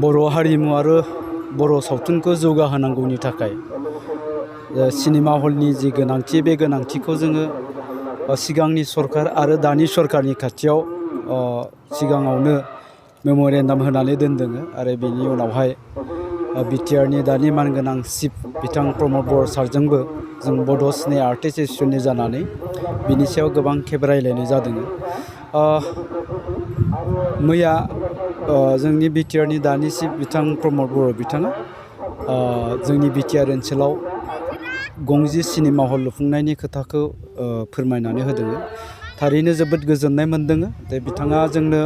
बर' हारिमु आरो बर' सावथुनखौ जौगाहोनांगौनि थाखाय सिनेमा हलनि जि गोनांथि बे गोनांथिखौ जोङो सिगांनि सरकार आरो दानि सरकारनि खाथियाव सिगाङावनो मेम'रेन्डाम होनानै दोनदों आरो बेनि उनावहाय बिटिआरनि दानि मानगोनां चिफ बिथां प्रमद बर सारजोंबो जों बड' सिने आर्टिस्ट एस'सिएसननि जानानै बिनि सायाव गोबां खेब रायलायनाय जादों। मैया जोंनि बिटिआरनि दानि चिफ बिथां प्रमद बर बिथाङा जोंनि बिटिआर ओनसोलाव गंजि सिनेमा हल लुफुंनायनि खोथाखौ फोरमायनानै होदों। थारैनो जोबोद गोजोननाय मोनदों जे बिथाङा जोंनो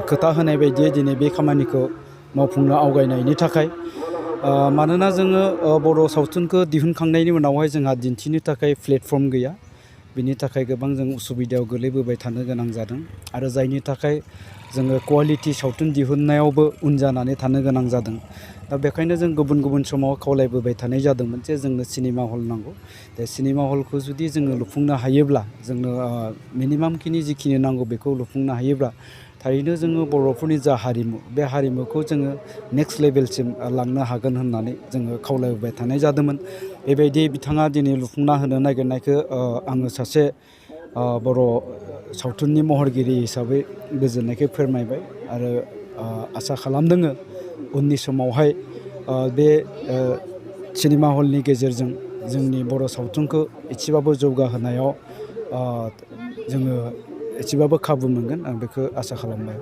खोथा होनाय बायदियै दिनै बे खामानिखौ मावफुंनो आवगायनायनि थाखाय। मानोना जोङो बर' सावथुनखौ दिहुनखांनायनि उनावहाय जोंहा दिन्थिनो थाखाय प्लेटफर्म गैया। बिनि थाखाय गोबां जों उसुबिदायाव गोलैबोबाय थानो गोनां जादों आरो जायनि थाखाय जोङो क्वालिटि सावथुन दिहुननायावबो उन जानानै थानो गोनां जादों। दा बेखायनो जों गुबुन गुबुन समाव खावलायबोबाय थानाय जादोंमोन जे जोंनो सिनेमा हल नांगौ। दा सिनेमा हलखौ जुदि जोङो लुफुंनो हायोब्ला जोंनो मिनिमामखिनि जिखिनि नांगौ बेखौ लुफुंनो हायोब्ला थारैनो जोङो बर'फोरनि जा हारिमु बे हारिमुखौ जोङो नेक्स्ट लेभेलसिम लांनो हागोन होननानै जोङो खावलायबोबाय थानाय जादोंमोन। बेबायदि बिथाङा दिनै लुफुंना होनो नागिरनायखौ आङो सासे बर' सावथुननि महरगिरि हिसाबै गोजोननायखौ फोरमायबाय आरो आसा खालामदों उननि समावहाय बे सिनेमा हलनि गेजेरजों जोंनि बर' सावथुनखौ एसेबाबो जौगाहोनायाव जोङो एसेबाबो खाबु मोनगोन आं बेखौ आसा खालामबाय।